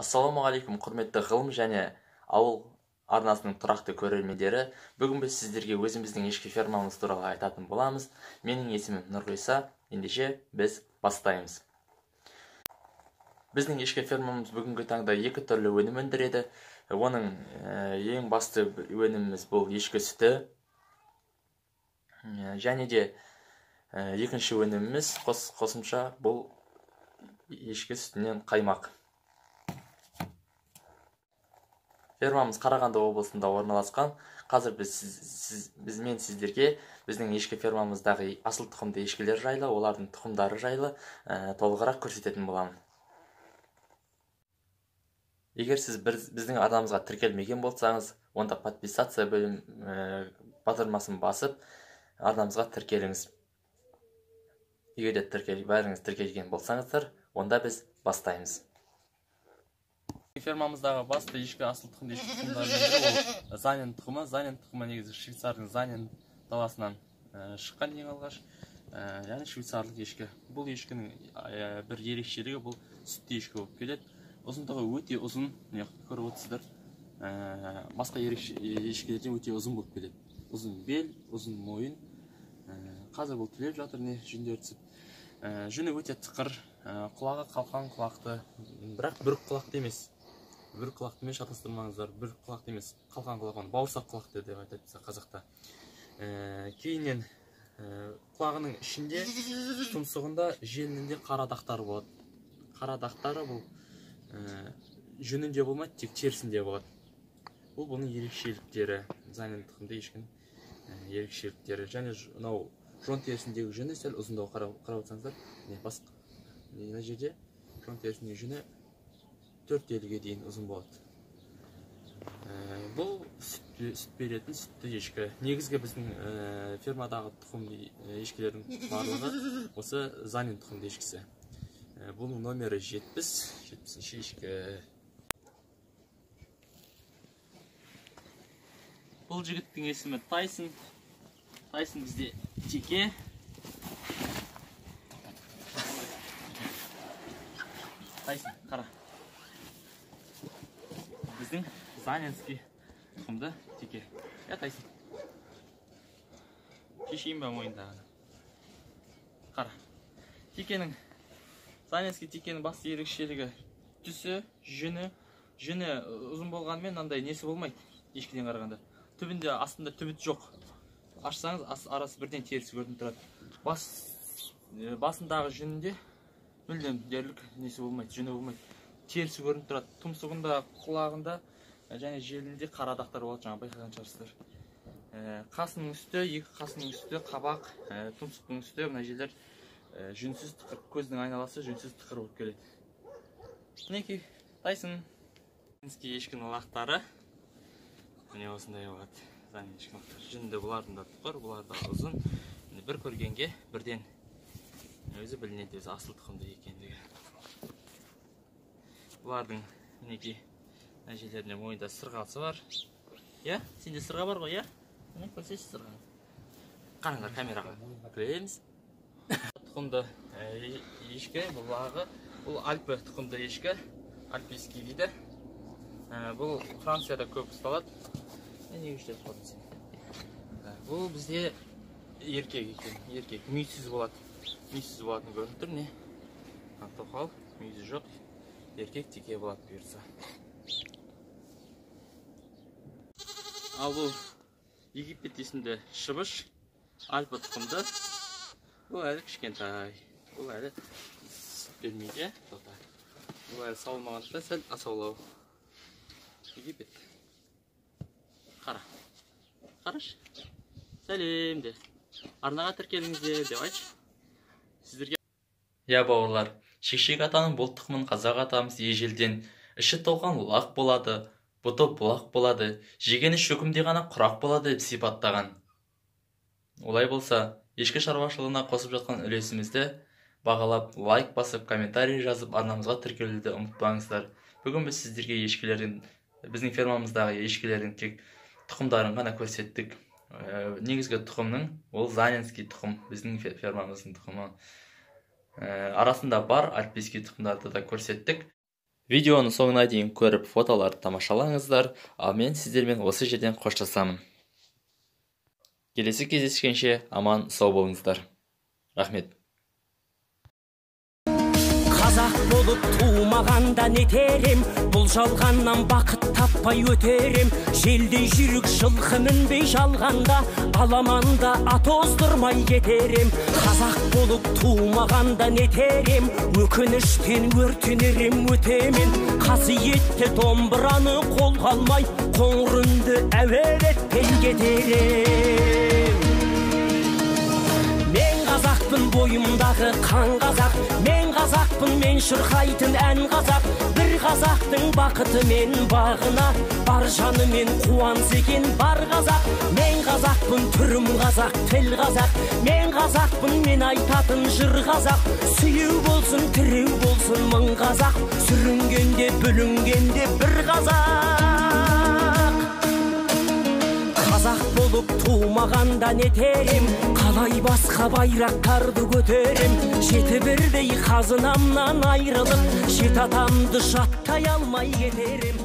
Ассалаумағалейкум, құрметті ғылым және ауыл арнасының тұрақты көрермендері. Бүгін біз сіздерге өзіміздің ешкі фермамыз туралы айтатын боламыз. Менің есімім Нұрғиса. Ендеше біз бастаймыз. Біздің ешкі фермамыз бүгінгі таңда екі түрлі өнім өндіреді. Оның ең басты өніміміз бұл ешкі сүті. Және де екінші өніміміз қосымша бұл ешкі сүтінен қаймақ. Фермамыз Қарағанды облысында орналасқан. Қазір мен сіздерге біздің ешкі фермамыздағы асыл тұқымды ешкілер жайлы, олардың тұқымдары жайлы толығырақ көрсететін боламын. Егер сіз біздің арнамызға тіркелмеген болсаңыз, онда подписаться бөлім батырмасын басып, арнамызға тіркеліңіз. Егер де бәріңіз тіркелген болсаңыздар, онда біз бастаймыз. Фермамыздағы басты ешкі асыл тұқымды ешкі тұқымдарының бірі ол Занин тұқымы. Занин тұқымы негізі Швейцардың Занин даласынан шыққан ең алғаш, яғни швейцарлық ешкі. Бұл ешкінің бір ерекшелігі бұл сүтті ешкі болып келеді. Ұзындығы өте ұзын, міне көріп отырсыздар. Басқа ешкілерден өте ұзын болып келеді. Ұзын бел, ұзын мойын. Қазір бұл түлеп жатыр, не жүндері түсіп. Жүні өте тықыр, құлағы қалқан құлақты, бірақ бір құлақты емес. Бір құлақтымен шатастырмаңыздар, бір құлақты емес, қалқан құлақ, оны бауырсақ құлақты деп айтады қазақта. Кейіннен құлағының ішінде, тұмсығында, желінінде қара дақтары болады. Қара дақтары бұл жүнінде болмайды, тек терісінде болады. Бұл бұның ерекшеліктері, Занин тұқымды ешкінің ерекшеліктері. Және мынау жон терісіндегі жүні сәл ұзындау, қарап отырсаңыздар, мына жерде жон терісіндегі жүні 4 елге дейін ұзын болады. Бұл сүт беретін сүтті ешкі. Негізгі біздің фермадағы тұқым ешкілердің барлығы осы Занин тұқымды ешкісі. Бұның номері 70, 70-ші ешкі. Бұл жігіттің есімі Тайсон. Тайсон бізде теке. Тайсон, қара. Біздің Занинский тұқымды теке. Я, Тайсон. Шешейін ба мойындағыны? Қара. Текенің, Занинский текенің басты ерекшелігі түсі, жүні. Жүні ұзын болғанымен мынандай несі болмайды ешкіден қарағанда. Түбінде, астында түбіт жоқ. Ашсаңыз, арасы бірден терісі көрініп тұрады. Басындағы жүнінде мүлдем дерлік несі болмайды, жүні болмайды. Терісі көрініп тұрады. Тұмсығында, құлағында және желінде қара дақтар болады, жаңа байқаған шығарсыздар. Қасының үсті, екі қасының үсті, қабақ, тұмсықтың үсті, мына жерлер жүнсіз тықыр, көздің айналасы жүнсіз тықыр болып келеді. Мінекей, Тайсон. Занинский ешкінің лақтары міне осындай болады. Занин ешкінің лақтары. Жүнді бұлардың да тықыр, бұлар да ұзын. Бір көргенге бірден өзі білінеді, өзі асыл тұқымды екендігі. Бұлардың мінекей мына жерлерінде мойында сырғасы бар. Иә, сенде сырға бар ғой, иә? Міне көрсетші сырғаны. Қараңдар камераға. Күлеміз. Тұқымды ешкі, бұл лағы, бұл Альпі тұқымды ешкі, альпийский дейді. Бұл Францияда көп ұсталады. Неге үштеп қалдың сен? Бұл бізде еркек екен, еркек, мүйізсіз болады. Мүйізсіз болатын көрініп тұр, не? Тоқал, мүйізі жоқ. Еркек теке болады бұйырса. Ал бұл Египет есімді шыбыш, Альпа тұқымды. Бұл әлі кішкентай. Бұл әлі сүт бермейді. Бұл әлі сауылмағандықтан сәл асаулау. Египет. Қара. Қарашы. Сәлем де. Арнаға тіркеліңіздер деп айтшы. Сіздерге. Я, бауырлар, Шекшек атаның бұл тұқымын қазақ атамыз ежелден іші толған лақ болады, бұты бұлақ болады, жегені шөкімде ғана құрақ болады деп сипаттаған. Олай болса, ешкі шаруашылығына қосып жатқан үлесімізді бағалап, лайк басып, комментарий жазып, арнамызға тіркелуді ұмытпаңыздар. Бүгін біз сіздерге ешкілердің, біздің фермамыздағы ешкілердің тек тұқымдарын ғана көрсеттік. Негізгі тұқымның ол Занинский тұқым, біздің фермамыздың тұқымы. Арасында бар альпийский тұқымдарды да көрсеттік. Видеоны соңына дейін көріп, фотоларды тамашалаңыздар. Ал мен сіздермен осы жерден қоштасамын. Келесі кездескенше аман сау болыңыздар. Рахмет. Қазақ болып тумағанда нетер ем, бұл жалғаннан бақыт таппай өтер ем. Желдей жүйрік жылқы мінбей жалғанда, аламанда ат оздырмай кетер ем. Қазақ болып тумағанда нетер ем, өкініштен өртенер ем өтемен. Қасиетті домбыраны қолға алмай, қоңыр үнді әуелетпей кетер ем. Мен қазақпын, бойымдағы қан қазақ, мен қазақпын, мен шырқайтын ән қазақ. Бір қазақтың бақыты мен бағына, бар жанымен қуанса екен бар қазақ. Мен қазақпын, түрім қазақ, тіл қазақ, мен қазақпын, мен айтатын жыр қазақ. Сүйеу болсын, тіреу болсын мың қазақ, сүрінгенде, бүлінгенде бір қазақ. Қазақ болып тумағанда нетер ем, қалай басқа байрақтарды көтерем. Жеті бірдей қазынамнан айрылып, жеті атамды жаттай алмай кетер ем.